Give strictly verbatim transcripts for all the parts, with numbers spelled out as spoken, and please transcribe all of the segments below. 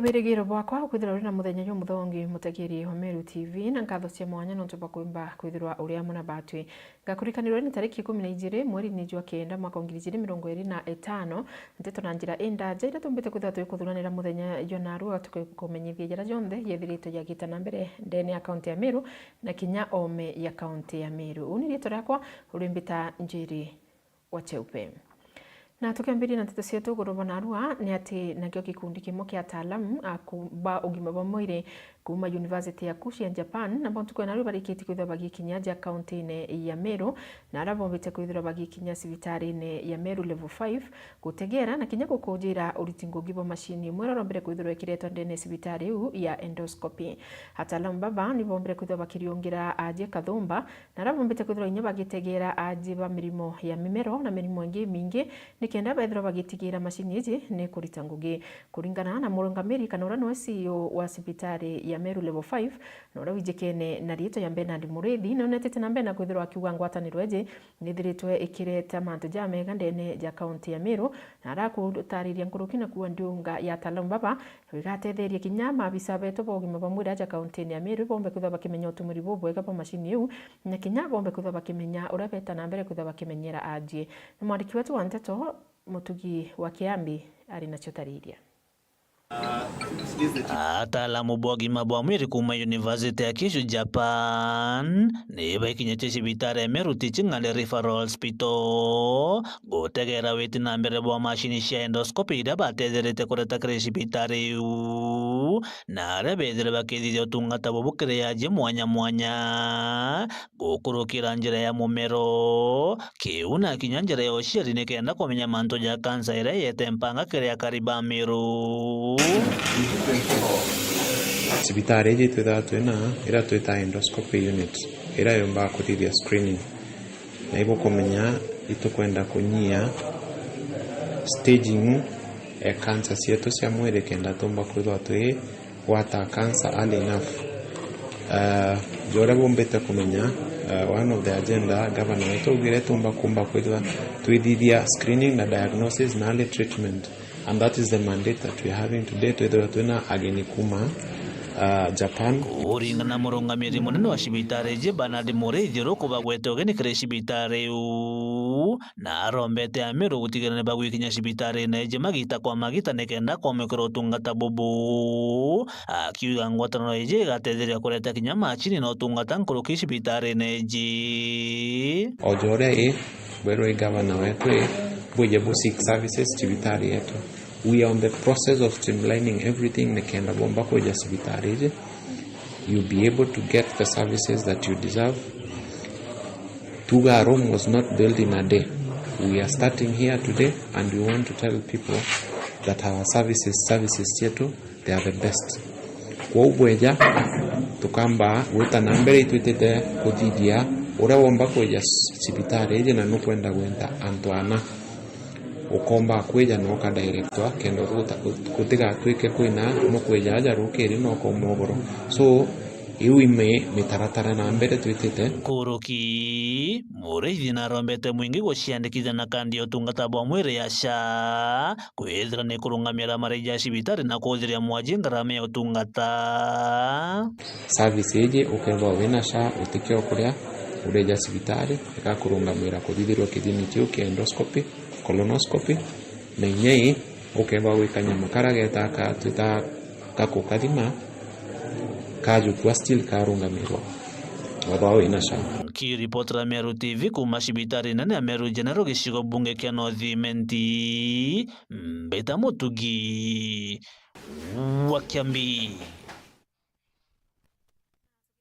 Wirigiro bwakwa ukwithirwa uri na muthenya jumuthongi, mutegeri wa Meru T V, na nkatho cia mwanya nontu bwa kwimba kwithirwa uri amwe na batwi. Ngakurikanirwa ni tariki ikumi na ijiri mweri-ini jwa kenda mwaka wa ngiri ijiri mirongo iri na itano, nteto na njira indaja iria tumbite kwithirwa twikuthuranira muthenya jwa narua, tukikumenyithia jaria jonthe jethiritwe jagita na mbere ndene ya kaunti ya Meru na kinya oome ya kaunti ya Meru. Uu ni riitwa riakwa, urimbita Njeri wa Cheupe. Na tukiambiria na nteto cietu iguru bwa narua, ni ati nakio gikundi kimwe kia ataalamu a ku-, ba ugima bwa mwiri kuuma University ya Kushi ya Japan, nabo ntuku ya narua barikitie kwithirwa bagikinya aja kaunti-ini ya Meru, na aria bombite kwithirwa bagikinya cibitari-ini ya Meru Level five, gutegera na kinya gukujira uriti ngugi bwa macini imwe iria irombire kwithirwa ikiretwa ndene ya cibitari iu ya endoscopy. Ataalamu baba ni bombire kwithirwa bakiriungira aji kathumba, na aria bombite kwithirwa inya bagitegera aji ba mirimo ya mimero na mirimo ingi imingi, nikenda bethirwa bagitigira macini iji ni kurita ngugi. Kuringana na murungamiri kana uria niwe C E O wa cibitari ya Meru Level five, na uria wijikene na riitwa ya Bernard Muriithi, ni unetete na mbere na kwithirwa akiuga ngwataniro iji nithiritwe ikireta mantu jamega ndene ja kaunti ya Meru, na arakutariria nkuruki na kuua ndiunga ya ataalamu baba igatetheria kinya maabisa betu ba ugima bwa mwiri aja kaunti-ini ya Meru bombe kwithirwa bakimenya utumiri bubwega bwa macini iu, na kinya bombe kwithirwa bakimenya uria beta na mbere kwithirwa bakimenyera aji. Ni mwandiki wetu wa nteto, Mutugi wa Kiambi, ari nacio tariria. Ataalamu ba ugima bwa mwiri kuuma University ya Kyushu, Japan, ni baikinyitie cibitari ya Meru Teaching and Referral Hospital gutegera witi na mbere bwa macini cia endoscopy iria batetherete kureta kiri cibitari iu, na aria bethire bakithithia utungata bubu kiri aji mwanya mwanya, gukurukira njira ya mumero, kiu na kinya njira ya uciari, nikenda kumenya mantu ja kansa iria yete mpanga kiri akari ba Meru. Cibitari iji twithaga twina iria twitaga endoscopy unit, iria yumbaga kuthithia screening. Na ibukumenya itukwenda kunyia staging ya cancer cietu cia mwiri kenda tumba kwithwa twi gwata cancer early enough. Uh, ja uria bumbite kumenya, uh, one of the agenda governor wetu augire tumba kumba kwithwa twithithia screening na diagnosis na early treatment, and that is the mandate that we are having today, twithirwa twina ageni kuma, uh, Japan. Kuringana na murungamiri munene wa cibitari iji, Bernard Muriithi, ruku bagwete ugeni kiri cibitari iu, na arombete Ameru gutigirira ni bagwikinya cibitari-ini iji magita kwa magita nikenda kwamukirwa utungata bubu, akiuga ngwataniro iji igatetheria kureta kinya macini na utungata nkuruki cibitari-ini iji. O ja uria i, bwerwe i gavana wetu i, bwije bu seek services cibitari yetu. We are on the process of streamlining everything nikenda bomba kwija cibitari iji. You'll be able to get the services that you deserve. Tuga, Rome was not built in a day. We are starting here today and we want to tell people that our services, services cietu, they are the best. Kwou bweja, tukamba gwita na mbere itwitite kuthithia uria womba kwija cibitari iji na nukwenda gwenta antu ana. Ukomba kwija na ukadirectwa kenda guta-, gutigatwike kwina nukwija aja rukiri na ukoma ugoro. So, iu imi mitaratara na mbere twitite. Nkuruki, Muriithi narombete mwingi guciandikithia na kandi ya utungata bwa mwiri ya SHA, kwithira ni kurungamira mariji ja cibitari na kuthiria mwaji ngarama ya utungata. Service iji ukethwa wina SHA utikio kuria, urija cibitari, igakurungamira kuthithirwa kithimi kiu kia endoscopy, colonoscopy, na inya ii ukethwa wi kanyama karia geta ka, twita gakukathima, kajukua still karungamirwa. Wethwa wina SHA. Nkiripotera Meru T V kuuma cibitari nene ya Meru General gicigo bunge kia North Imenti, mbita Mutugi wa Kiambi.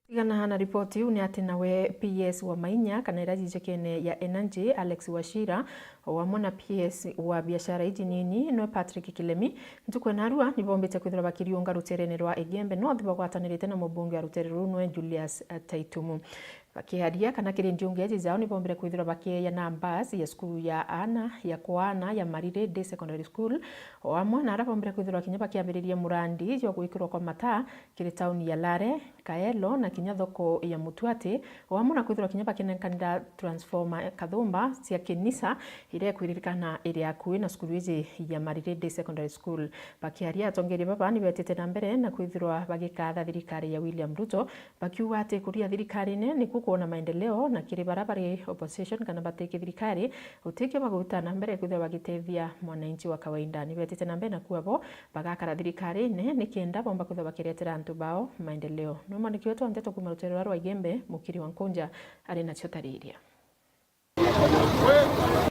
Tigana na ripoti iu ni ati nawe P S wa Mainya kana iria jijikene ya Energy, Alex Wachira, o amwe na P S wa biashara iji nini, nwe Patrick Kilemi, ntuku ya narua ni bombite kwithirwa bakiriunga ruterene rwa Igembe North bagwatanirite na mubunge wa rutere ruu nwe Julius, eh, Taitumu. Bakiaria kana kiri ndiungi iji jao ni bombire kwithirwa bakieya na bus ya cukuru ya ana, ya kwa ana ya Marire Day Secondary School, o amwe na aria bombire kwithirwa kinya bakiambiriria murandi jwa gwikirwa kwa mataa kiri tauni ya Lare, Kaelo na kinya thoko ya Mutuati, o amwe na kwithirwa kinya bakinenkanira transformer kathumba cia kinisa iria ikwiririkana iri akui na cukuru iji ya Marire Day Secondary School. Bakiaria, atongeria baba ni betite na mbere na kwithirwa bagikatha thirikari ya William Ruto, bakiuga ati kuria thirikarine nikuo kwona maendeleo, na kiri bara bari opposition kana batiki thirikari, utikio baguta na mbere kwithirwa bagitethia mwananchi wa kawaida. Ni betite na mbere na kuuga bo bagakara thirikarine nikenda bomba kwithirwa bakiretera antu bao maendeleo. Ni mwandiki wetu wa nteto kuuma rutere rwa Igembe, Mukiri wa Nkunja, ari nacio tariria.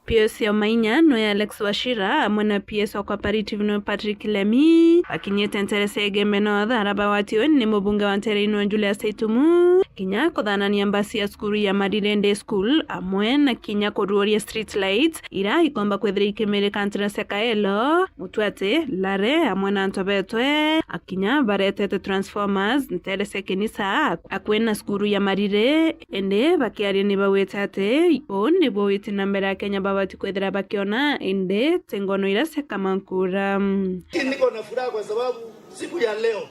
P S ya Mainya noe Alex Wachira amwe na P S wa Cooperative noe Patrick Lemi bakinyite ntere cia Igembe North, ara bagwatiwe ni mubunge wa ntere ino Julius Itumu, kinya kuthanania mbasi ya cukuru ya Marire Day School amwe na kinya kuruoria street lights ira ikomba kwithira ikimirika ntere cia Kaelo. Mutwati, Lare amwe na antu betwe akinya baretete transformers ntere cia kinisa akui na cukuru ya Marire, indi bakiaria ni bawite ati uu nibuo witi na mbere Akenya babati kwithira bakiona, indi ti ngono iria cia Kamankura. Lakini niko na furaha kwa sababu siku ya leo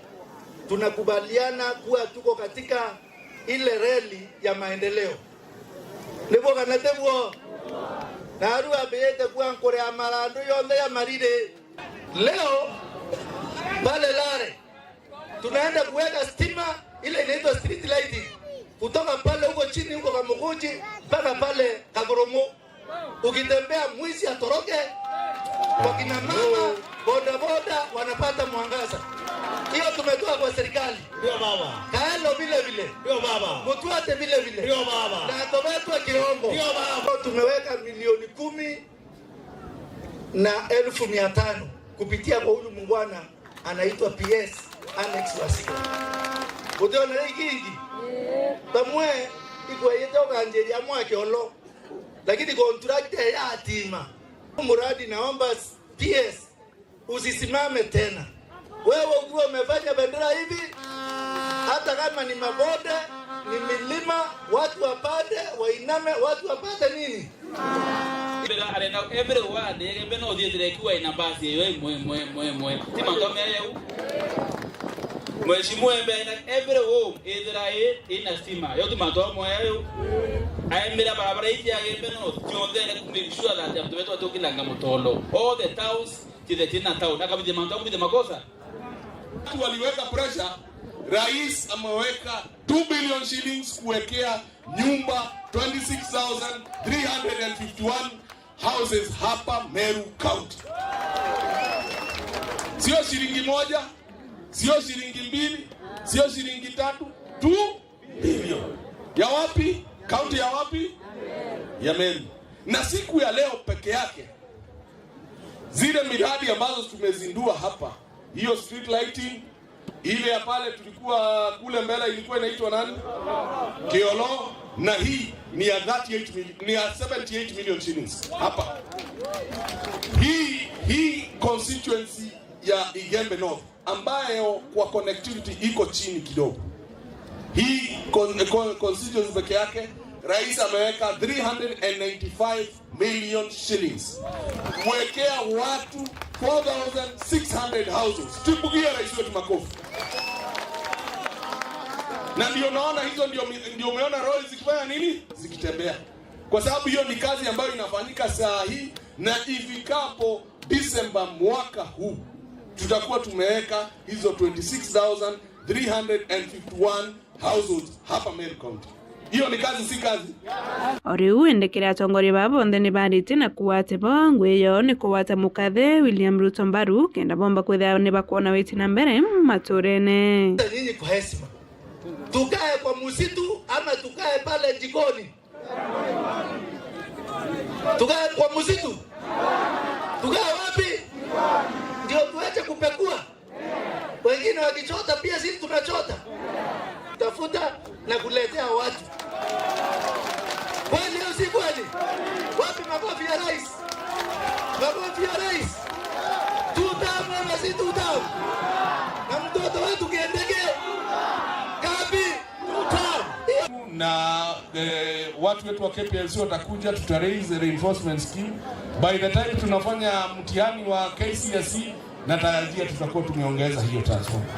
tunakubaliana kuwa tuko katika ile reli ya maendeleo. Nibuo kana tibuo? Naru ambirite kuwa nkuria marandu yonthe ya Marire. Leo pale Lare tunaenda kuweka stima ile inaitwa street lighting, kutoka pale huko chini huko Kamukunji mpaka pale Kagurumu. Ukitembea mwizi atoroke, wakina mama bodaboda wanapata mwangaza. Hiyo tumetoa kwa serikali. Ndio baba. Kaelo vile vile. Ndio baba. Mutwate vile vile. Ndio baba. Na Tobetwa Kirongo. Ndio baba. Tumeweka milioni kumi na elfu mia tano kupitia kwa huyu mungwana anaitwa P S Alex Wachira. Utiona ikingi? Bamwe ikweyete uganjiria mwake olo, lakini contract ya tima. Muradi naomba P S usisimame tena. Wewe ukiwa umefanya bendera hivi, hata kama ni mabonde, ni milima, watu wapande, wainame, watu wapate nini? Mbere arenda everyone, Igembe North ithire ikiwa ina mbasi iyo imwe, imwe, imwe, imwe. Ti mantu amea yau. Mheshimiwa Igembe arenda every home ithira i, ina stima. Yo ti mantu amwe yau. Aemera barabara iji ya Igembe North, cionthe na kumake sure that antu betu batukilanga mutolo. All the towns, Kile kina town, akabithia mantu, akabithia makosa. Watu waliweka pressure, rais ameweka two billion shillings kuwekea nyumba twenty-six thousand three hundred and fifty-one houses hapa Meru County. Sio shilingi moja, sio shilingi mbili, sio shilingi tatu, two billion. Ya wapi? County ya wapi? Ya Meru. Na siku ya leo peke yake, zile miradi ambazo tumezindua hapa, hiyo street lighting, ile ya pale tulikuwa kule mbele ilikuwa inaitwa nani? Kiolo, na hii ni ya thirty-eight million, ni ya seventy-eight million shillings hapa. Hii, hii constituency ya Igembe North, ambayo kwa connectivity iko chini kidogo. Hii con-, con-, constituency peke yake, rais ameweka three hundred and ninety-five million shillings kuwekea watu four thousand six hundred houses. Tupigie rais wetu makofi. Na ndio naona hizo ndio mi-, ndio umeona lori zikifanya nini? Zikitembea. Kwa sababu hiyo ni kazi ambayo inafanyika saa hii, na ifikapo Disemba mwaka huu, tutakuwa tumeweka hizo twenty-six thousand three hundred and fifty-one households hapa Meru County. Hiyo ni kazi, si kazi? O riu indi kiri atongoria baa bonthe ni baaritie na kuuga ati bo ngui yao ni kugwata mukathe William Ruto mbaru, kenda bomba kwithira ni bakwona witi na mbere maturene. Nyinyi kwa heshima, tukae kwa msitu ama tukae pale jikoni? Tukae kwa msitu? Tukae wapi? Ndio tuache kupekua. Wengine wakichota, pia sisi tunachota. Tafuta na kuletea watu. Kweli au si kweli? Wapi makofi ya rais? Makofi ya rais. Two term ama si two term? Na mtoto wetu Kindiki? Kabi? Na, eh, watu wetu wa K P L C watakuja, tuta raise reinforcement scheme. By the time tunafanya mtihani wa K C S E, natarajia tutakuwa tumeongeza hiyo transformer.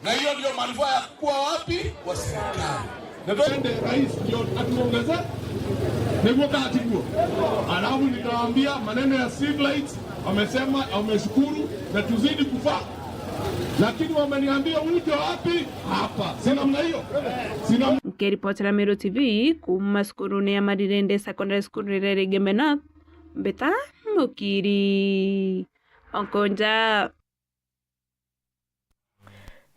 Na hiyo ndio manufaa ya kuwa wapi? Wa serikali. Na tuende rais ndio atuongeze. Niguo kaa tiguo? Alafu nikawaambia maneno ya street lights, wamesema wameshukuru na tuzidi kufa, lakini wameniambia uje wapi? Hapa. Si namna hiyo? Si namna Nkiripotera Meru T V kuuma cukurune ya Marirende Secondary School rirere Igembe North, mbita Mukiri Onkonja.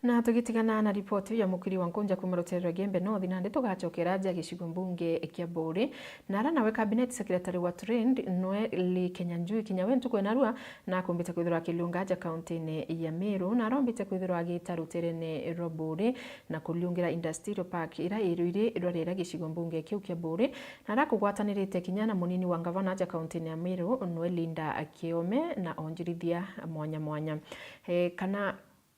Na tugitigana na ripoti ya Mukiri wa Nkunja kuuma rutere rwa Igembe North, nandi tugacokera aja gicigo mbunge kia Buuri. Na ara nawe Cabinet Secretary wa Trade, Noeli Kinyanjui, kinya we ntuku ya narua, na akumbite kwithirwa akiriunga aja kauntine ya Meru, na arombite kwithirwa agita ruterene rwa Buuri na kuriungira Industrial Park ira iri ruiri rwa riera gicigo mbunge kiu kia Buuri, na ara akugwatanirite kinya na munini wa ngavana aja kauntine ya Meru, Noeli Linda Kiome, na onjirithia mwanya mwanya. E, kana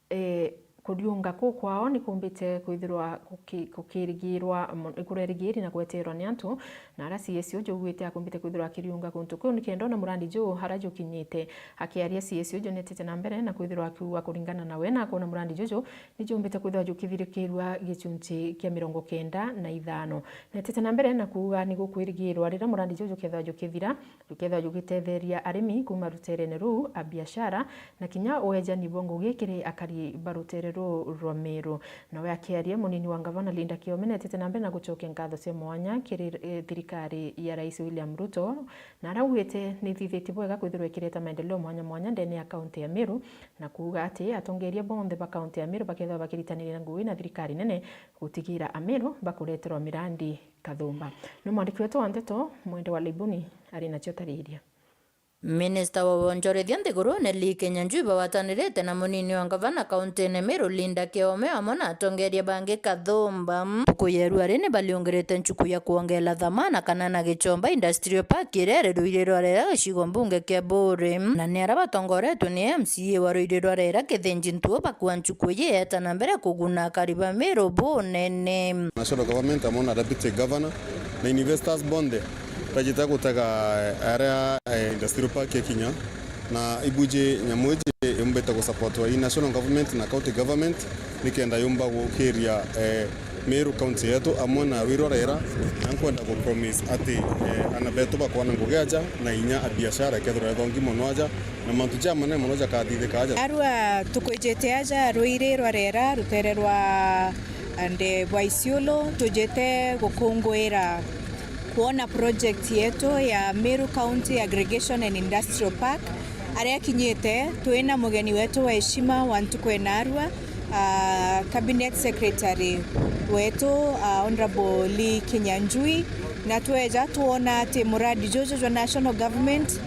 e, kuriunga kuu kwao ni kumbite kwithirwa guki-, gukirigirwa mo-, kurerigiri na gweterwa ni antu, na ara C S O Joe Gwite akumbite kwithirwa akiriunga guntu kuu nikenda ona murandi juu ara jukinyite. Akiaria C S O Joe netete na mbere na kwithirwa akiuga kuringana na we na akwona murandi juju ni jumbite kwithirwa jukithirikirua gicunci kia mirongo kenda na ithano. Netete na mbere na kuuga ni gukwirigirwa riria murandi juju jukethirwa jukithira, jukethirwa jugitetheria arimi kuuma ruterene ruu, a biashara, na kinya wejani bwa ngugi kiri akari ba rutere ruu rwa Meru. Nawe akiaria, munini wa ngavana Linda Kiome netete na mbere na gucokia nkatho cia mwanya kiri, eh, thirikari ya Rais William Ruto, na araugite ni ithithitie bwega kwithirwa ikireta maendeleo mwanya mwanya ndene ya kaunti ya Meru, na kuuga ati atongeria bonthe ba kaunti ya Meru bakethirwa bakiritaniria ngugi na thirikari nene gutigira Ameru bakureterwa mirandi kathumba. Ni mwandiki wetu wa ndeto, Mwende wa Laibuni, ari nacio tariria. Minista wa wonjorithia nthigurune Lee Kinyanjui bagwatanirite na munini wa ngavana kauntine Meru Linda Kiome amwe na atongeria bangi kathumba. Ntuku ya irua ri ni bariungirite nchuku ya kwongela thamana kana na gichomba Industrial Park iria iri ruiri rwa rera gicigo mbunge kia Buuri. Na ni ara batongoretwe ni M C A wa ruiri rwa rera Kithinji Ntuo bakua nchuku iji yeta na mbere kuguna akari ba Meru bunene. National Government amwe na Deputy Governor na investors bonthe bajite gutega, eh, aria, eh, Industrial Park ikinya, na ibuji nyamu iji yumbite gusupportwa i National Government na County Government nikenda yumba gukiria, eh, Meru County yetu amwe na ruiri rwa rera, na nkwenda gupromise ati, eh, ana betu bakwana ngugi aja na inya a biashara ikethirwa ethongi mono aja, na mantu ja manene mono jakathithika aja. Arua tukwijite aja ruiri rwa rera rutere rwa ande bwa Isiolo, tujite gukunguira kwona project yetu ya Meru County Aggregation and Industrial Park, aria kinyite. Twina mugeni wetu wa heshima wa ntuku ya narua, ah, Cabinet Secretary wetu, ah, Honourable Lee Kinyanjui, na tweja twona ati muradi juju jwa National Government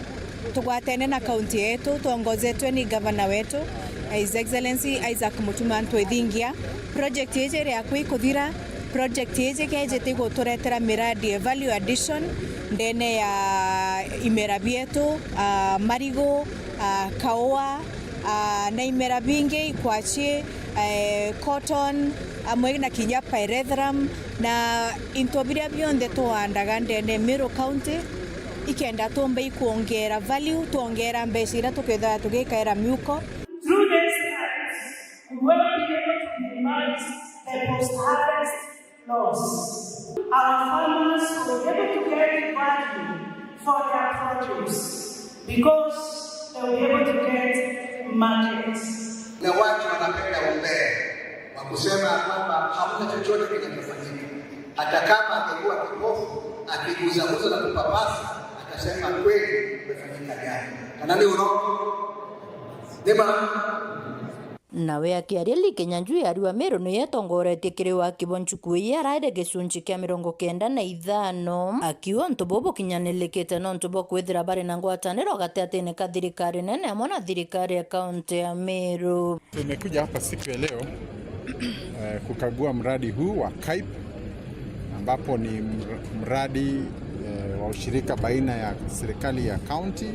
tugwatene na kaunti yetu, twongozetwe ni gavana wetu, His Excellency Isaac Mutuma Ntwethingia. Project iji iri akui kuthira, project iji kejite guturetera miradi ya value addition ndene ya imera bietu, ah, marigu, ah, kaua, ah, na imera bingi, ikwachi, eh, cotton, amwe na kinya pyrethrum, na into biria bionthe tuandaga ndene Meru County, ikenda tumba ikwongera value, twongera mbeca iria tukethira tugikaira miuko. Through these times, we will be able to minimize the post-harvest loss. Our farmers will be able to get value for their produce because they will be able to get markets. Na watu wanapenda umbea wa kusema kwamba hamna chochote kinachofanyika. Hata kama angekuwa kipofu, akiguzaguza na kupapasa, atasema kweli kumefanyika jambo. Kana ni urongo? Ni ma- Nawe akiaria, Lee Kinyanjui ari wa Meru niwe etongoretie kiri waki bwa nchuku ii, araire gicunci kia mirongo kenda na ithano, akiuga untu buu bukinyanirikite nontu bwa kwithira bari na ngwataniro gatigatine ka thirikari nene amwe na thirikari ya kaunti ya Meru. Tumekuja hapa siku ya leo, eh, kukagua mradi huu wa KAIP, ambapo ni mr-, mradi, eh, wa ushirika baina ya serikali ya kaunti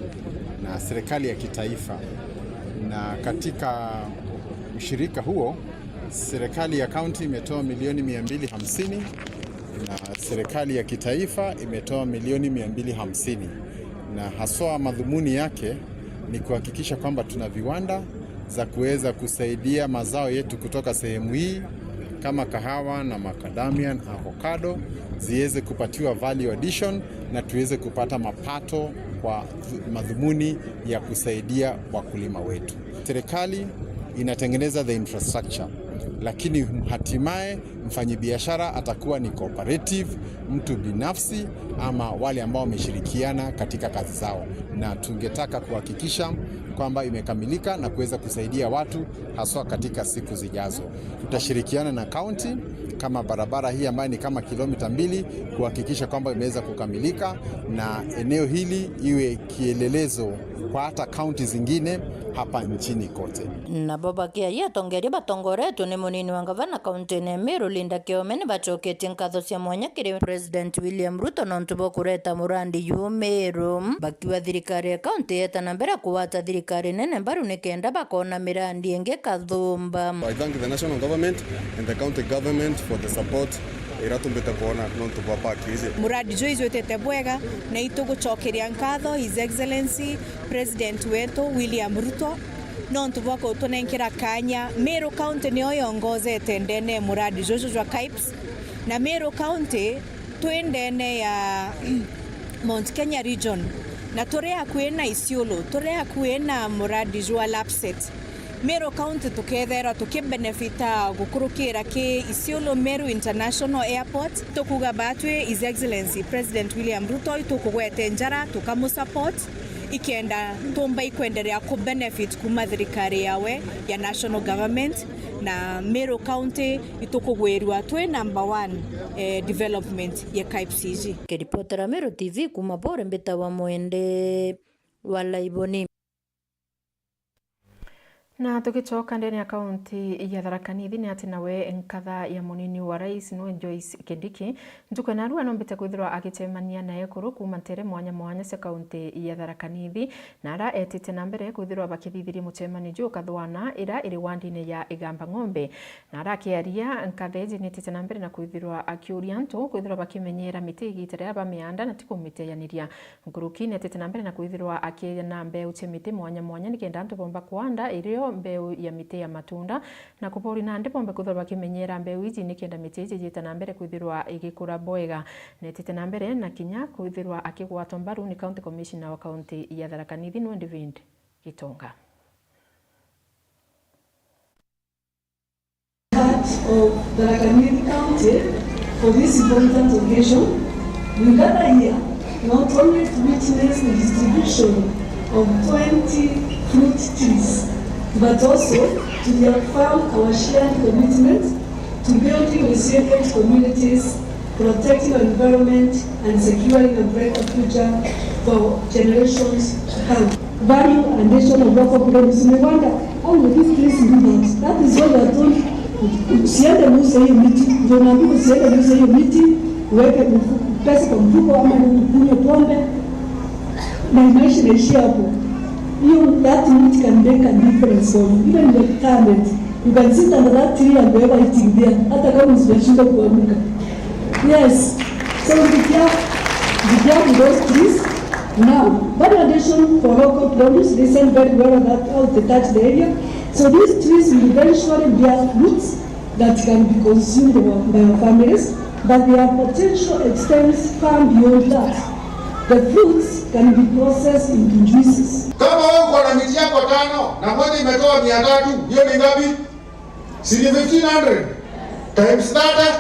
na serikali ya kitaifa. Na katika ushirika huo, serikali ya kaunti imetoa milioni mia mbili hamsini na serikali ya kitaifa imetoa milioni mia mbili hamsini. Na haswa madhumuni yake ni kuhakikisha kwamba tuna viwanda za kuweza kusaidia mazao yetu kutoka sehemu hii, kama kahawa na macadamia na avocado ziweze kupatiwa value addition na tuweze kupata mapato kwa madhumuni ya kusaidia wakulima wetu. Serikali inatengeneza the infrastructure, lakini hatimaye mfanyibiashara atakuwa ni cooperative, mtu binafsi ama wale ambao wameshirikiana katika kazi zao, na tungetaka kuhakikisha kwamba imekamilika na kuweza kusaidia watu haswa katika siku zijazo. Tutashirikiana na kaunti kama barabara hii ambayo ni kama kilomita mbili kuhakikisha kwamba imeweza kukamilika na eneo hili iwe kielelezo kwa hata kaunti zingine hapa nchini kote. Nabo bakiaria atongeria batongoretwe ni munini wa ngavana kaunti-ini ya Meru, Linda Kiome, ni bacoketie nkatho cia mwanya kiri President William Ruto nontu bwa kureta murandi juu Meru, bakiuga thirikari ya kaunti yeta na mbere kugwata thirikari nene mbaru nikenda bakona mirandi ingi kathumba. I thank the national government and the county government for the support iratumbite kwona nontu bwa park iji. Muradi juu ijwitite bwega na itugucokeria nkatho His Excellency President wetu William Ruto nontu bwa kutunenkera kanya. Meru County niyo yongozete ndene ya muradi juju jwa KIPES, na Meru County twi ndene ya Mount Kenya region, na turi akui na Isiolo, turi akui na muradi jwa LAPSSET. Meru County tuketherwa tukibenefita gukurukira ki Isiolo Meru International Airport. Tukuga batwi His Excellency President William Ruto itukugwete njara tukamusupport ikenda tumba ikwenderea kubenefit kuma thirikari yawe ya national government, na Meru County itukugwirua twi number one, eh, development ya KIPES iji. Kiripotera Meru T V kuma Bore, mbitawa Mwende wa Laiboni. Na tugicoka ndene ya kaunti ya Tharaka Nithi, ni ati nawe nkatha ya munini wa rais niwe Joyce Kindiki, ntuku ya narua nombite kwithirwa agicemania na ekuru kuma ntere mwanya mwanya cia kaunti ya Tharaka Nithi, na ara etite na mbere kwithirwa bakithithiria mucemanio juu Kathwana ira iri wandine ya Igamba Ng'ombe. Na ara akiaria, nkatha iji nitite na mbere na kwithirwa akiuria antu kwithirwa bakimenyera miti igita riria bamianda na ti kumiteaniria. Nkuruki netete na mbere na kwithirwa akiejana mbeu cia miti mwanya mwanya nikenda antu bomba kwanda irio mbeu ya miti ya matunda, na kubori nandi bombe kwithirwa bakimenyera mbeu iji nikenda miti iji ijite na mbere kwithirwa igikura bwega. Netete na mbere na kinya kwithirwa akigwatwa mbaru ni County Commissioner wa kaunti ya Tharaka Nithi niwe David Gitonga. Part of Tharaka Nithi County for this important occasion. We gather here not only to witness the distribution of twenty fruit trees, but also to reaffirm our shared commitment to building resilient communities, protecting our environment, and securing a brighter future for generations to come. Value addition of local produce. Ni wonder, how will these trees do that? That is why we are told, usiende muuze hiyo miti. Ndio unaambiwa usiende muuze hiyo miti, uweke mfu-, pesa kwa mfuko ama ukunywe pombe, na maisha inaishia hapo. Hiyo, that miti can make a difference for you, even in your retirement. You can sit under that tree and whoever eating there, hata kama usijashinda kuamka. Yes. So we care, we care to those trees. Now, value addition for local produce, listen very well that how they touch the area. So these trees will eventually bear fruits that can be consumed by our families, but their potential extends far beyond that. The fruits can be processed into juices. Kama wewe uko na miti yako tano na moja imetoa mia tatu, hiyo ni ngapi? Si ni fifteen hundred times thirty,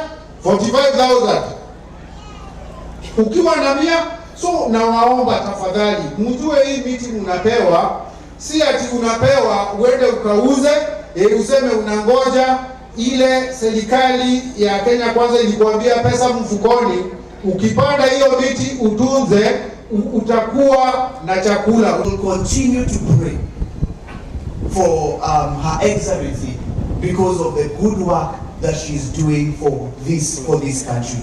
forty-five thousand. Ukiwa na mia, so nawaomba tafadhali, mjue hii miti mnapewa, si ati unapewa uende ukauze, eh, useme unangoja ile serikali ya Kenya Kwanza ilikuambia pesa mfukoni, ukipanda hiyo miti utunze, u-, utakuwa na chakula. We'll continue to pray for, um, Her Excellency because of the good work that she's doing for this, for this country.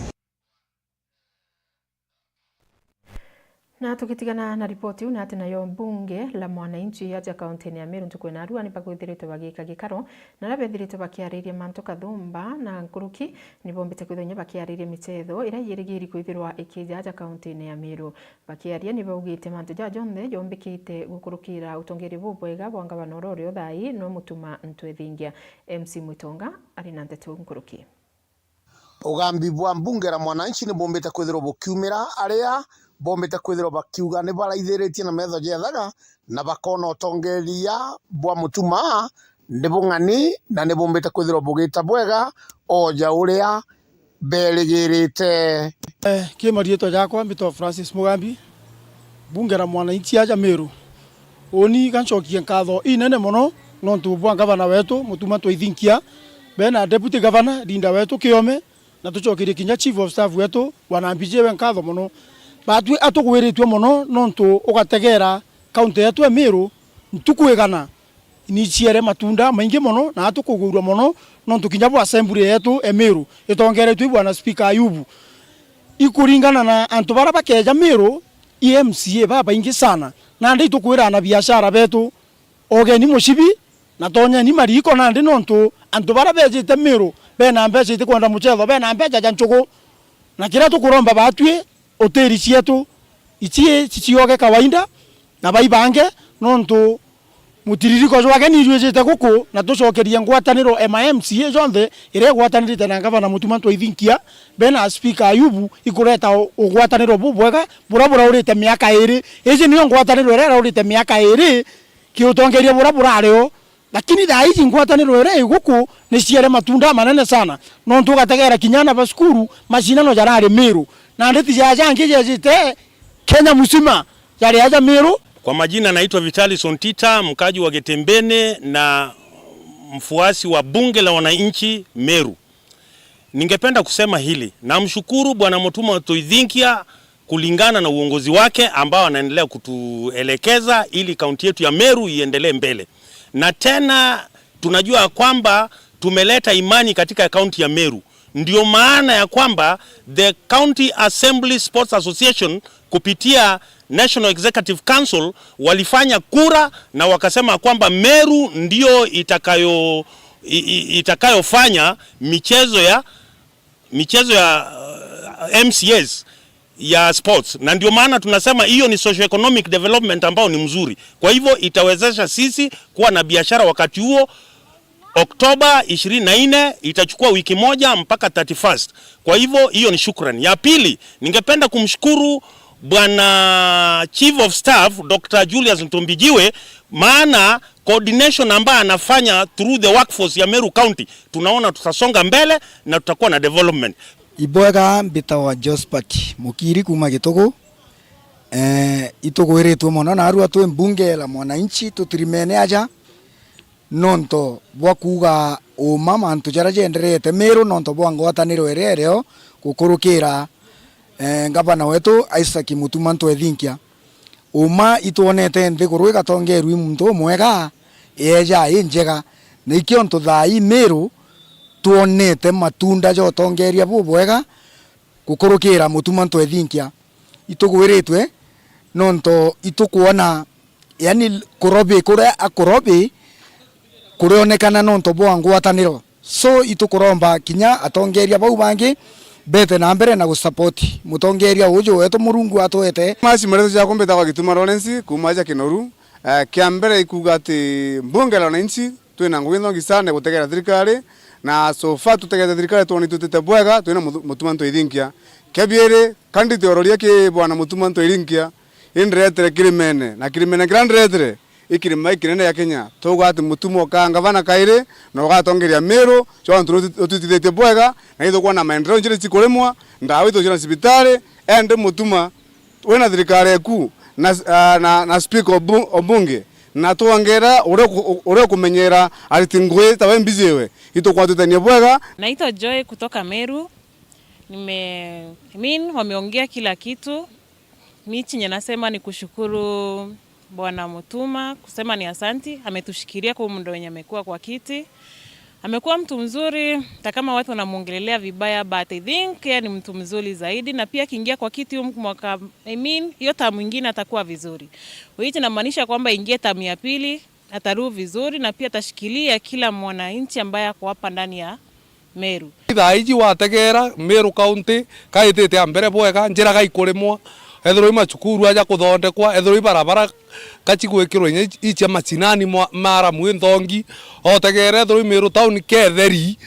Na tugitigana na ripoti iu, na ati nayo mbunge la mwananchi aja kaunti-ini ya Meru ntuku ya narua ni bagwithiritwe bagika gikaro, na aria bethiritwe bakiariria mantu kathumba na nkuruki, ni bombite kwithirwa inya bakiariria michetho iria yirigiri kwithirwa ikija aja kaunti-ini ya Meru. Bakiaria ni baugite mantu jaja jonthe jombikite gukurukira utongeria bubwega bwa ngavana uria uri o thaai, no Mutuma Ntwethingia. M C Mwitonga ari na ndeto nkuruki. Ugambi bwa mbunge la mwananchi ni bumbite kwithirwa bukiumira aria bombite kwithirwa bakiuga ni baraithiritie na metho jethaga na bakona utongeria bwa Mutuma ni bung'ani na ni bumbite kwithirwa bugita bwega o ja uria berigirite. Eh, ki mariitwa jakwa mbitwa Francis Mugambi, mbunge la mwananchi aja Meru. Uni gancokie nkatho inene mono nontu bwa ngavana wetu Mutuma Twaithinkia, bena deputy governor Linda wetu Kiome, na tucokerie kinya chief of staff wetu Bwana Mbijiwe nkatho mono. Batwi atugwiritue mono nontu ugategera kaunti yetu ya Meru ntuku igana ni iciere matunda maingi mono na atukuguurua mono, nontu kinya bwa assembly yetu e Meru itongeretue i Bwana Speaker Ayubu. Ikuringana na antu baria bakeja Meru, i M C A babaingi sana, nandi itukwira ana biashara betu, ogeni mucibi na tonyeni mariko nandi, nontu antu baria bejite Meru bena mbeca itikwenda muchetho, bena mbeca ja nchugu, na kiria tukuromba batwi utiri cietu ici cicioge kawaida na baibange, nontu mutiririko jwake ni jwijite guku, na tucokerie ngwataniro ya ma M C A jonthe iria igwatanirite na ngavana Mutuma Twaithinkia, bena Speaker Ayubu, ikureta u-, ugwataniro bubwega buria buraurite miaka iri. Iji niyo ngwataniro iria iraurite miaka iri, kiutongeria buria burario. Lakini thaa iji ngwataniro iria iguku ni ciere matunda manene sana, nontu ugategera kinya ana ba cukuru macindano jarari Meru, na nditi ja jangi jejite Kenya mzima jari aja Meru. Kwa majina naitwa Vitalis Ontita, mkaji wa Getembeni na mfuasi wa bunge la wananchi Meru. Ningependa kusema hili, namshukuru Bwana Mutuma Twaithinkia kulingana na uongozi wake ambao anaendelea kutuelekeza ili kaunti yetu ya Meru iendelee mbele. Na tena tunajua kwamba tumeleta imani katika kaunti ya Meru. Ndio maana ya kwamba the County Assembly Sports Association kupitia National Executive Council walifanya kura na wakasema kwamba Meru ndio itakayo-, i-, i-, itakayofanya michezo ya, michezo ya, uh, M C As ya sports, na ndio maana tunasema hiyo ni socio-economic development ambao ni mzuri. Kwa hivyo itawezesha sisi kuwa na biashara wakati huo. Oktoba ishirini na nne itachukua wiki moja mpaka thirty-first. Kwa hivyo hiyo ni shukrani. Ya pili, ningependa kumshukuru Bwana Chief of Staff, Doctor Julius Ntombijiwe, maana coordination ambayo anafanya through the workforce ya Meru County, tunaona tutasonga mbele na tutakuwa na development. Ibwega, mbitawa Josphat Mukiri kuuma Gitugu. Eh, itugwiritwe mono narua twi mbunge la mwananchi tutirimene aja nonto bwa kuuga uma mantu jaria jenderete Meru nonto bwa ngwataniro iria irio gukurukira, eh, ngavana wetu Isaac Mutuma Ntwethinkia. Uma itwonete nthiguru igatongerua i muntu umwega, yeeja injega. Na ikio ntu thaa ii Meru twonete matunda ja utongeria bubwega gukurukira Mutuma Ntwethinkia. Itugwiritwe nontu itukwona, yani, kurobi kuria akurobi kurionekana nontu bwa ngwataniro. So, itukuromba kinya atongeria bau bangi bete na mbere na gusupport mutongeria uju wetu Murungu atwete. Masi mareto jakwa mbitagwa Gituma Lawrence, kuuma aja Kinoru. Eh, kia mbere ikuga ati mbunge la wananchi twina ngugi nthongi sana ya gutegera thirikari, na so far tutegete thirikari twoni tutite bwega, twina Muthu-, Mutuma Ntwethinkia. Kia biiri, kandi twororia ki bwana Mutuma Ntwethinkia, indiretere kirimene, na kirimene kiria ndiretere, i kirima gikinene gia Kenya. Twauga ati Mutuma ukaa ngavana kairi, na ugatongeria Meru, cio antu utu-, utwitithitie bwega, na ithukwona maendeleo njira cikurimwa, ndawa ituciona cibitari, endi Mutuma, wina thirikari eku, na, ah, na, na speaker obu-, obunge, na twongera uria uku-, uria ukumenyera ariti ngugi tawe mbijiwe, itukwatwitania bwega. Naitwa Joy kutoka Meru. Nime-, I mean, wameongea kila kitu. Mi chenye nasema ni kushukuru Bwana Mutuma, kusema ni asanti, ametushikilia kwa muda wenye amekuwa kwa kiti. Amekuwa mtu mzuri, hata kama watu wanamuongelelea vibaya, but I think yeye ni mtu mzuri zaidi, na pia akiingia kwa kiti huu mwaka, I mean, hiyo term ingine atakuwa vizuri. Which inamaanisha kwamba ingie term ya pili, atarule vizuri, na pia atashikilia kila mwananchi ambaye ako hapa ndani ya Meru. Thaa iji wategeera Meru County kaitite a mbere bwega, njira gaikurimwa, ethirwa i macukuru aja kuthondekwa, ethirwa i barabara gaci gwikirwa inya i cia macinani mwa-, maramu i nthongi, otegeera ethirwa i Meru Town ketheri,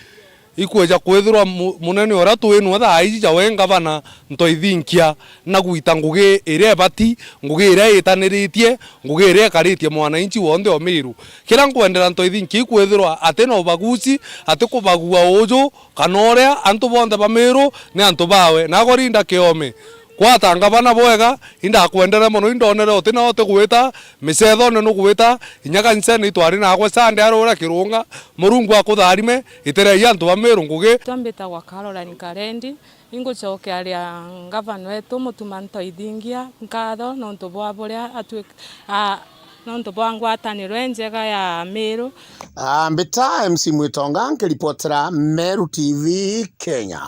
ikwija kwithirwa mu-, munene uria twinwe thaa iji jawe ngavana Ntoithinkia na gwita ngugi iria ibati, ngugi iria itaniritie, ngugi iria ikaritie mwananchi wonthe o Meru. Kiria nkwendera Ntoithinkia ikwithirwa ati na ubaguzi, ati kubagua uju kana uria, antu bonthe ba Meru ni antu bawe. Nago Linda Kiome, gwata ngavana bwega, indakwendere mono, indonere uti na uti gwita micethone, nugwita inya kanisene itwari nagwe Sunday ari uria kirunga, Murungu akutharime, itereria antu ba Meru ngugi. Twambitagwa Caroline Karendi. Ingucokeria ngavana wetu Mutuma Ntoithingia nkatho nontu bwa buria atwik-, a, nontu bwa ngwataniro injega ya Meru. Ah, mbita M C Mwitonga nkiripotera Meru T V Kenya.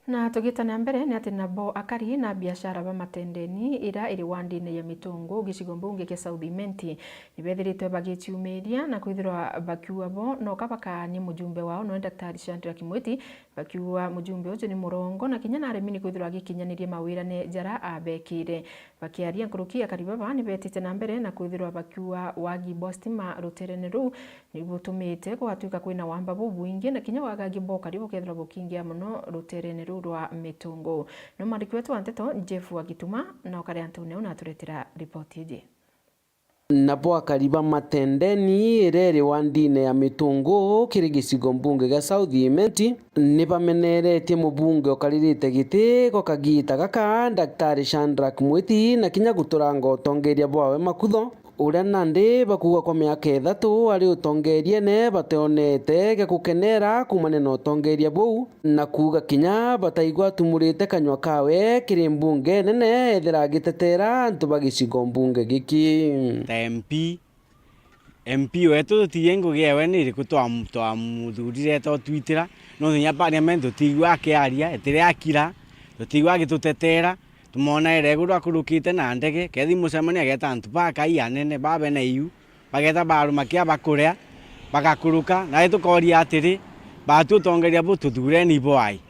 Na tugitana mbere ni ati nabo akari na biashara ba Matendeni iria iri wandine ya Mitungu gicigo mbunge kia South Imenti nibethiritwe bagiciumiria na kwithirwa bakiuga bo noka bakaanie mujumbe wao noe Daktari Shadrack Mwiti. Bakiuga mujumbe uju ni murongo na kinya naremi ni kwithirwa agikinyaniria mawirane jara abekire. Bakiaria nkuruki, akari baba ni betite na mbere na kwithirwa bakiuga wagi bwa stima ruterene ruu ni butumite gugatwika kwina wamba bubwingi na kinya wagaangi bwa ukari bukethirwa bukiingia mono ruterene ruu rwa Mitungu. No mwandiki wetu wa nteto Jeff Wagituma na ukari antune u na aturetera ripoti iji. Nabo akari ba Matendeni iria iri wandine ya Mitungu kiri gicigo mbunge gia South Imenti ni bameneretie mubunge ukaririte giti gwa kagiita gaka, Daktari Shadrack Mwiti, na kinya guturanga utongeria bwawe makutho, uria nandi bakuuga kwa miaka ithatu ari utongeriene bationete gia gukenera kuumania na utongeria buu. Na kuuga kinya bataigua atumurite kanyua kawe kiri mbunge nene ethira agitetera antu ba gicigo mbunge giki. Ta M P, M P wetu tutirie ngugi ewe ni iriku twamu-, twamuthurire twatwitira, nontu kinya parliament tutiigua akiaria, etire akira, tutiigua agitutetera, tumwona ere iguru akurukite na ndege, kethi mucemanio ageta antu bakai anene, babe na iu, bageta baruma kia bakuria, bagakuruka, nawe tukoria atiri, batu utongeria bu tuthureni bwai?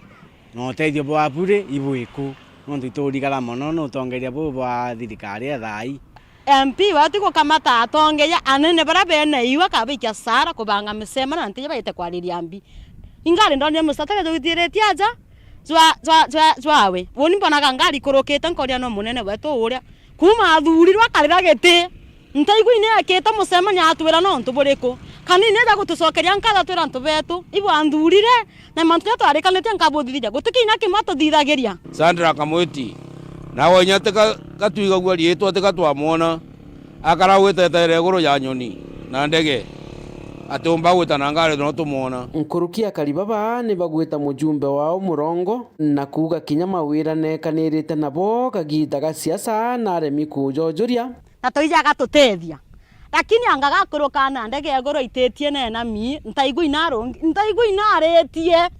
Na utethio bwabu ri, ibwiku? Nontu iturigara mono ni utongeria bu bwa thirikari ya thaai. M P wetu gukamata atongeria anene baria bena iu, akabaikia sara kubanga micemano na ntiji baite kwariria mbi. Ingari ndonire mucatara jugitiritie aja, jwa, jwa, jwa, jwawe. Uuni mbonaga ngari ikurukite, nkoria no munene wetu uria. Kuuma athurirwe akarira giti, ntaigua ine ekite mucemanio atwira nontu buriku. Kana ine eja gutucokeria nkatho atwira antu betu, ibo anthurire, na mantu jaria twarikanitie nkabuthithiria. Guti kinya kimwe atuthithagiria. Sandra Kamwiti, nawe inya tika, gatwigagua riitwa, tika twamwona. Akara gwiteteera iguru ya nyoni na ndege, atiumba gwita na ngari no tumwona. Nkuruki akari baba ni bagwita mujumbe wao murongo na kuuga kinya mawira nekanirite nabo kagiita ga siasa naremi kuujojuria. Na toija agatutethia. Lakini anga gakuruka na ndege iguru aititie nena mi, ntaigua inarungi-, ntaigua inaritie.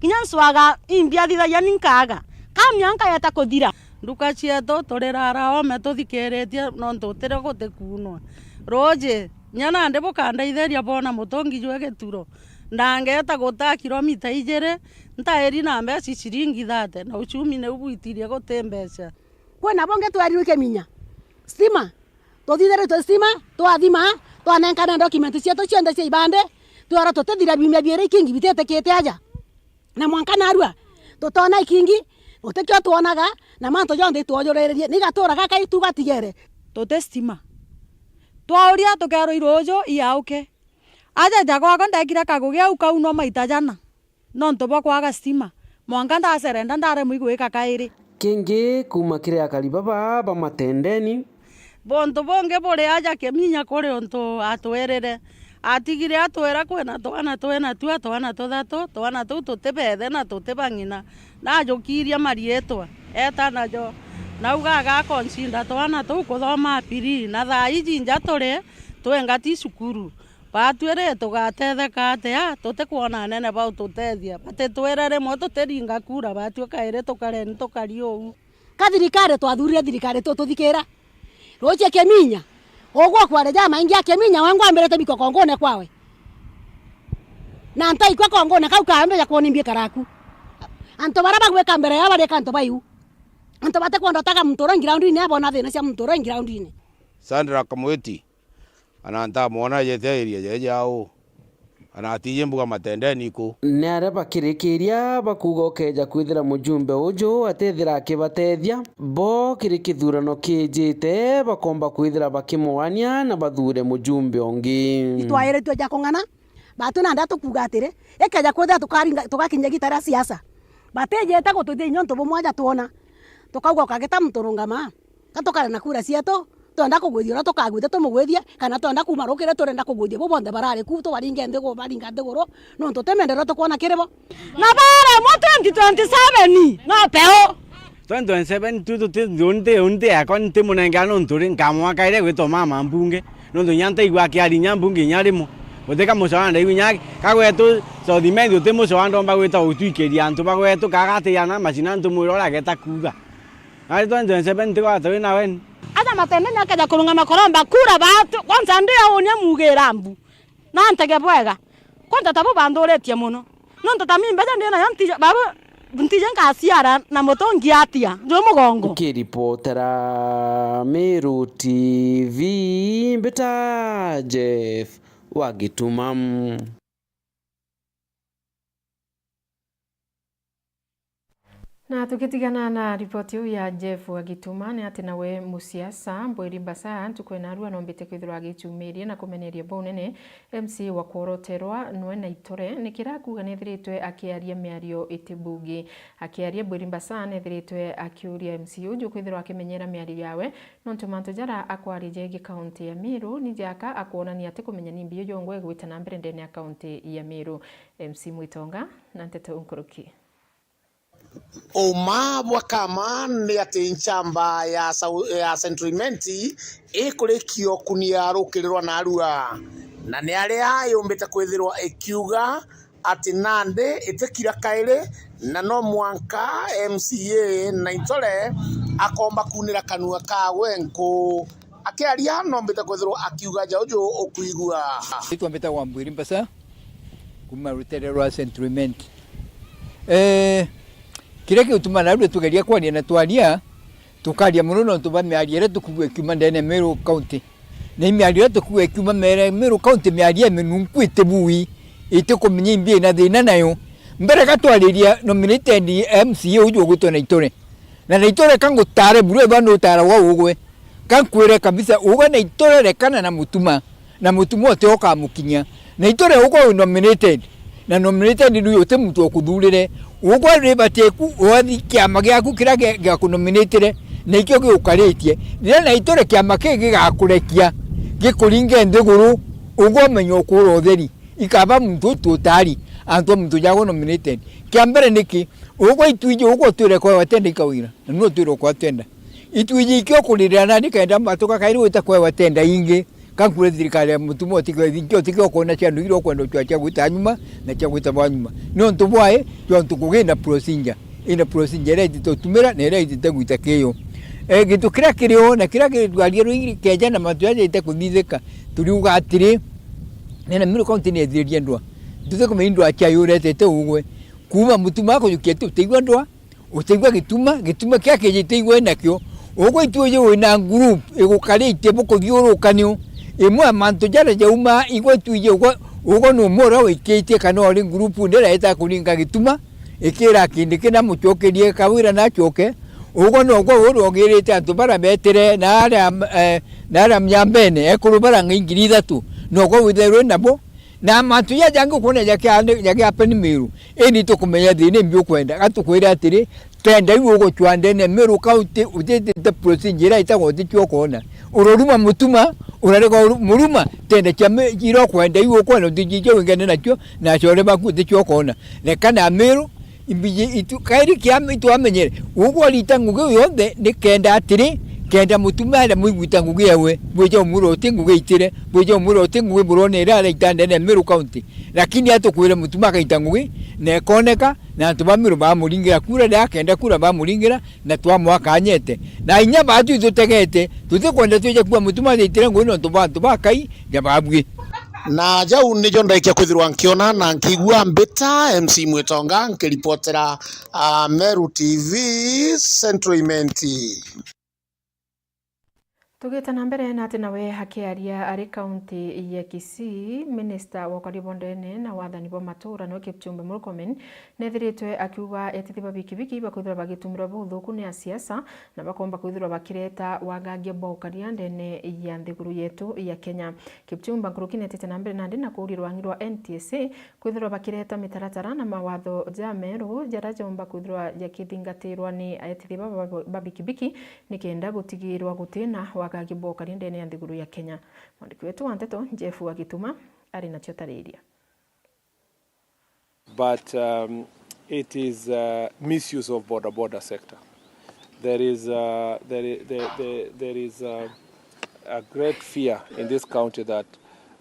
Kinya ncwaga imbi athithagia ni nkaaga. Kamia nkayeta kuthira. Nduka cietu turirara ome tuthikiritie nontu utire gutikuunwa. Ruuji, nya nandi bukandeithiria bwona mutungi jwe gituro. Ndangeta gutaa kilomita ijiri, ntairi na mbeca ciringi thate, na uchumi niu bwitirie guti mbeca. Kwina bungi twerirwe kiminya. Stima. Tuthithiritwe stima, twathima, twanenkana document cietu cionthe cia ibande, twera tutithira biumia biiri ikingi bititikite aja. Na mwanka narua, tutona ikingi, gutikio twonaga, na mantu jonthe itwojuriririe, ni gatura gaka itu gatigere. Tuti stima. Twauria tukerwa iruuju iauke. Aja ja gwakwa ndekira kagugi au kaunwa maita jana. Nontu bwa kwaga stima, mwanka ndaserenda ndaremwa igwika kairi. Kingi kuuma kiri akari baba ba Matendeni. Buntu bungi buri aja Kiminya kuri untu atwirire. Atigire atwira kwina twana twina tua twana tuthatu, twana tuu tutibethe na tutiba ng'ina. Najukiirie mariitwa, eeta najo. Nauga agakoncinda twana tuu kuthoma apiri, na thaa iji nja turi, twingati cukuru. Batwi ri, tugatetheka atia tutikwona anene bau tutethia? Batitwire rimwe tutiringa kura, batwi kairi tukareni tukari uu. Ka thirikari twathurire thirikari tu tuthikira? Rucio Kiminya, ugwe kware jamaingi a Kiminya, we ngwambirite biko kongone kwawe. Na ntaikwa kongone kau kaambia kwoni mbikara aku. Antu baria bagwika mbere yao bari ka antu baiu. Antu batikwenda utaga muntu uria groundine, abona thina cia muntu uria groundine. Sandra Kamwiti, ana ntamwona ajete area jeje au, ana atiji mbuga Matendeni ku. Ni aria bakirikiria bakuuga ukeeja kwithira mujumbe uju atethira akibatethia, bo kiri kithurano kiijite bakomba kwithira bakimuwania na bathure mujumbe ungi. Itwairitue ja kung'ana, batu nandi tukuuga atiri, ikeeja kwithira tukaringa, tugakinyia gita ria siasa, batijite gututhia inya untu bumwe aja twona, tukauga ukagita muntu rungama. Ka tukare na kura cietu, twenda kugwithia uria tukagwithia tumugwithie, kana twenda kuuma rukiri turenda kugwithia bo bonthe barari ku, tubaringe nthiguru, baringa nthiguru, nontu ti maendeleo tukwona kiri bo. Na baremwa twenty twenty seven no teu. Twenty twenty seven tu tuti nthi uni, nthi uni, nthi yakwa ntimunengera nontu ri, nkamwaka iria gwitwa mama mbunge, nontu inya ntaigua akiaria inya mbunge inya rimwe. Guti ka muco wa ndaigua inya kagwetu South Imenti uti muco wa ndomba gwita gutwikiria antu bagwetu, kaga atiana macina ntumwira uria ageta kuuga. Nari twenty twenty seven ntigwata wina weni. Aja Matendeni akeja kurungama kuromba kura batu, kwanza ndi aunia mugira mbu. Na ntege bwega. Kwanza tabu banthuritie muno. Nontu ta mi mbeca ndi nayo ntije, babu, ntije nkaciara na mutungi atia, nju mugongo. Nkiripotera Meru T V, mbita Jeff wa Gituma. Na tugitigana na ripoti iu ya Jeff wa Gituma, ni ati nawe musiasa Mbwiri Mbasa ntuku ya narua nombite kwithirwa agicumiria na kumeneria bwa unene M C A wa kworoterwa nwe Naitore, ni kira akuuga nethiritwe akiaria miario itibugi. Akiaria, Mbwiri Mbasa nethiritwe akiuria M C A uju kwithirwa akimenyera miario yawe, nontu mantu jara akwaria jegii kaunti ya Meru ni jaka akwonania ati kumenya ni mbi ujongwa igwita na mbere ndene ya kaunti ya Meru. M C Mwitonga na nteto nkuruki. Uma bwa kama ni ati nchamba ya Sau-, ya Central Imenti ikurikio kunia rukiri rwa narua, na ni aria yumbite kwithirwa ikiuga ati nandi itikira kairi, na no mwanka M C A Naitore akomba kunira kanua kawe nku. Akiaria, nombite kwithirwa akiuga ja uju ukwigua. Ritwa mbitagwa Mbwiri Mbasa, kuma rutere rwa Central Imenti. Eh, kiria giutuma narua tugeria kwaria na twaria, tukaria muno nontu bwa miario iria tukuigua ikiuma ndene ya Meru County. Na i miario iria tukuigua ikiuma mere-, Meru County, miario iminunku itibui, itikumenya imbi ina thina nayo. Mbere ga twariria nominated M C A uju ugwitwa Naitore. Na Naitore ka ngutare buru ethwa nutaragwa ugwe. Ka nkwire kabisa, ugwe Naitore rekana na Mutuma, na Mutuma uti ukamukinya. Naitore ugwe wi nominated, na nominated ni uti muntu ukuthurire. Ugwe ri bati eku, wathi kiama giaku kiria gia, gia kunominatire, na ikio giukaritie. Riria Naitore kiama kii gigakurekia, gikuringe nthiguru, ugwe umenye ukura utheri. Ikaba muntu utu utari, antu a muntu jagwe nominated. Kia mbere niki? Ugwe itwiji ugwe utwire kwa watenda ikawira, na nu utwire kwa twenda. Itwiji ikio kuririra nani kenda matuka kairi wita kwa watenda ingi, ka nkure thirikari ya Mutuma utikio, ikio utikio kuona cia ndu iria ukwenda ucwa cia gwita nyuma na cia gwita bwa nyuma. Ni untu bwae, tontu kugina procedure, ina procedure iria itite utumira na iria itite gwita kiyo. E, gintu kiria kirio na kiria gitwaria rwingi keja na mantu jaja ite kuthithika, turiuga atiri, nena Meru County ni ethiririe ndwa. Ntuti kumenya ndwa cia yuretete ugwe. Kuma Mutuma kujukia tu, tigwa ndwa, utigwa Gituma, Gituma kia kijite igwe nakio. Ugwe itwiji wina group igukaritie bukuthiurukanio. Imwe ya mantu jaria jauma igwe itwiji ugwe, ugwe ni umwe uria wikitie kana uri group ndira ita kuringa Gituma, ikira kindi kina mucokerie kawira na acoke. Ugwe nogwe urogirite antu bara betire na aria, eh, na aria mnyambene, ekuru bara ng'ai ngiri ithatu, nogwe withairwe nabo. Na mantu jaja jangi ukwona jakia-, jakiapeni Meru, indi tukumenya thina imbi ukwenda. Gatukwira atiri, tenda iu ugucwa ndene Meru County, utitite procedure iria itagwa uticio ukoona. Uroruma Mutuma, urarega uru-, Muruma, tenda cia Me-, iria ukwenda iu ukwenda uticio wingene nacio, na acore baku uticio ukoona. Reka na Meru, imbiji itu-, kairi kia itwamenyere. Ugwe urita ngugi yonthe ni kenda atiri, Kenda Mutuma aria mwiguita ngugi ewe, bwija umwira uti ngugi itire, bwija umwira uti ngugi burone ira araita ndene ya Meru County. Lakini atukwire Mutuma akaita ngugi, na ikoneka, na antu ba Meru bamuringira kura, riria akenda kura bamuringira, na twamwakanyete. Na inya baatu itutegete, tutikwenda twije kuwa Mutuma ajaitire ngugi nontu bwa antu ba Kai ja babui. Na jau nijo ndaikia kwithirwa nkiona na nkigua mbita M C Mwitonga nkiripotera, ah, Meru T V Central Imenti. Tugite na mbere na ati nawe akiaria ari kaunti ya Kisii, minista wa ukari bwa ndene na wathani bwa matura niwe Kipchumba Murkomen nethiritwe akiuga etithi ba bikibiki bakwithirwa bagitumirwa buthuku ni asiasa na bakomba kwithirwa bakireta wagangia bwa ukaria ndene ya nthiguru yetu ya Kenya. Kipchumba nkuruki netite na mbere nandi na kuuria rwangi rwa N T S A kwithirwa bakireta mitaratara na mawatho jameru jaria jomba kwithirwa jakithingatirwa ni aetithi baba ba, ba bikibiki nikenda gutigirwa gutina wagagi bwa ukari ndene ya nthiguru ya Kenya. Mwandiki wetu wa nteto Jeff Wagituma ari nacio tariria. But, um, it is, uh, misuse of boda boda sector. There is, uh, there i-, there, there, there is, uh, a great fear in this county that,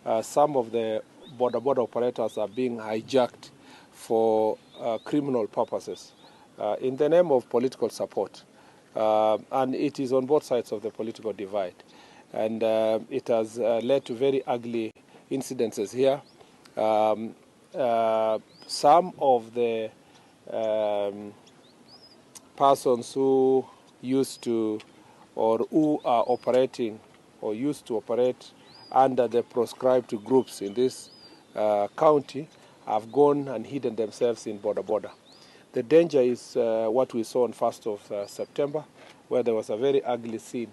uh, some of the boda boda operators are being hijacked for, uh, criminal purposes, uh, in the name of political support. Uh, and it is on both sides of the political divide. And, uh, it has, uh, led to very ugly incidences here. Um, uh, some of the, um, persons who used to or who are operating or used to operate under the proscribed groups in this, uh, county have gone and hidden themselves in boda boda. The danger is, uh, what we saw on first of, uh, September, where there was a very ugly scene,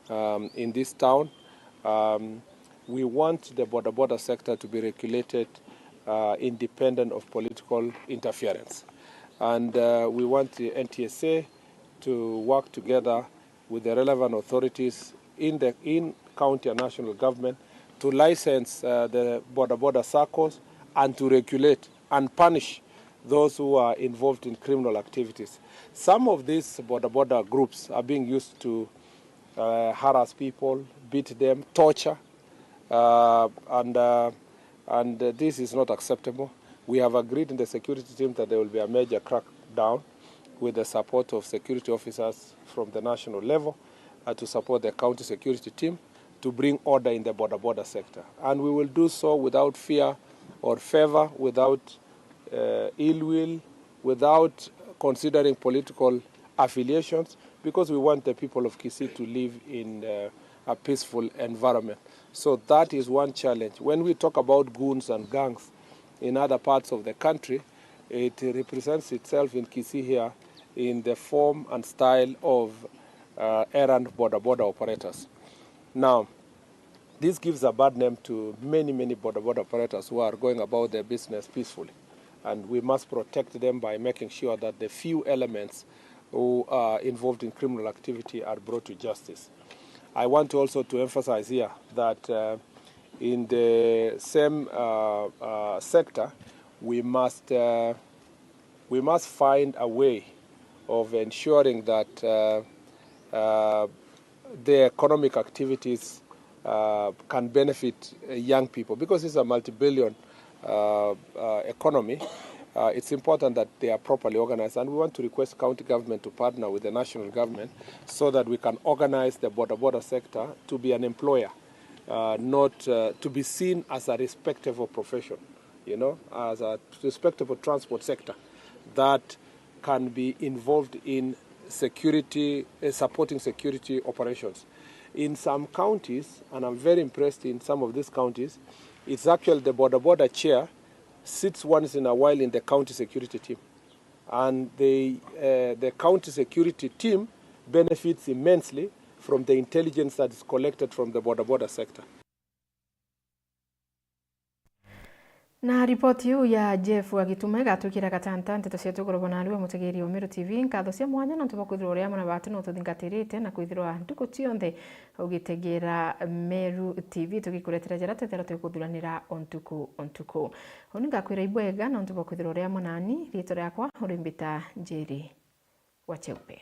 um, in this town. Um, we want the boda boda sector to be regulated, uh, independent of political interference. And, uh, we want the N T S A to work together with the relevant authorities in the, in county and national government to license, uh, the boda boda saccos and to regulate and punish those who are involved in criminal activities. Some of these boda boda groups are being used to, uh, harass people, beat them, torture, uh, and, uh, and, uh, this is not acceptable. We have agreed in the security team that there will be a major crackdown with the support of security officers from the national level, uh, to support the county security team to bring order in the boda boda sector. And we will do so without fear or favor, without, uh, ill will, without considering political affiliations, because we want the people of Kisii to live in, uh, a peaceful environment. So that is one challenge. When we talk about goons and gangs in other parts of the country, it represents itself in Kisii here in the form and style of, uh, errant boda boda operators. Now, this gives a bad name to many, many boda boda operators who are going about their business peacefully. And we must protect them by making sure that the few elements who are involved in criminal activity are brought to justice. I want also to emphasize here that, uh, in the same, uh, uh, sector, we must, uh, we must find a way of ensuring that, uh, uh, the economic activities, uh, can benefit, uh, young people, because it's a multi-billion, uh, uh, economy. Uh, it's important that they are properly organized, and we want to request county government to partner with the national government so that we can organize the boda boda sector to be an employer, uh, not, uh, to be seen as a respectable profession, you know, as a respectable transport sector that can be involved in security, uh, supporting security operations. In some counties, and I'm very impressed in some of these counties, it's actually the boda boda chair sits once in a while in the county security team. And they, uh, the county security team benefits immensely from the intelligence that is collected from the boda boda sector. Na ripoti iu ya Jeff Wagituma igatwikira gatanta nteto cietu iguru bwa naarua mutegeri wa Meru T V. Nkatho cia mwanya nontu bwa kwithirwa uri amwe na baatu na ututhingatirite na kwithirwa ntuku cionthe ugitegera Meru T V tugikuretera jaria twethirwa twikuthuranira o ntuku o ntuku. Uni ngakwira ibwega nontu bwa kwithirwa uri amwe nani. Riitwa riakwa uri mbita Njeri wa Cheupe.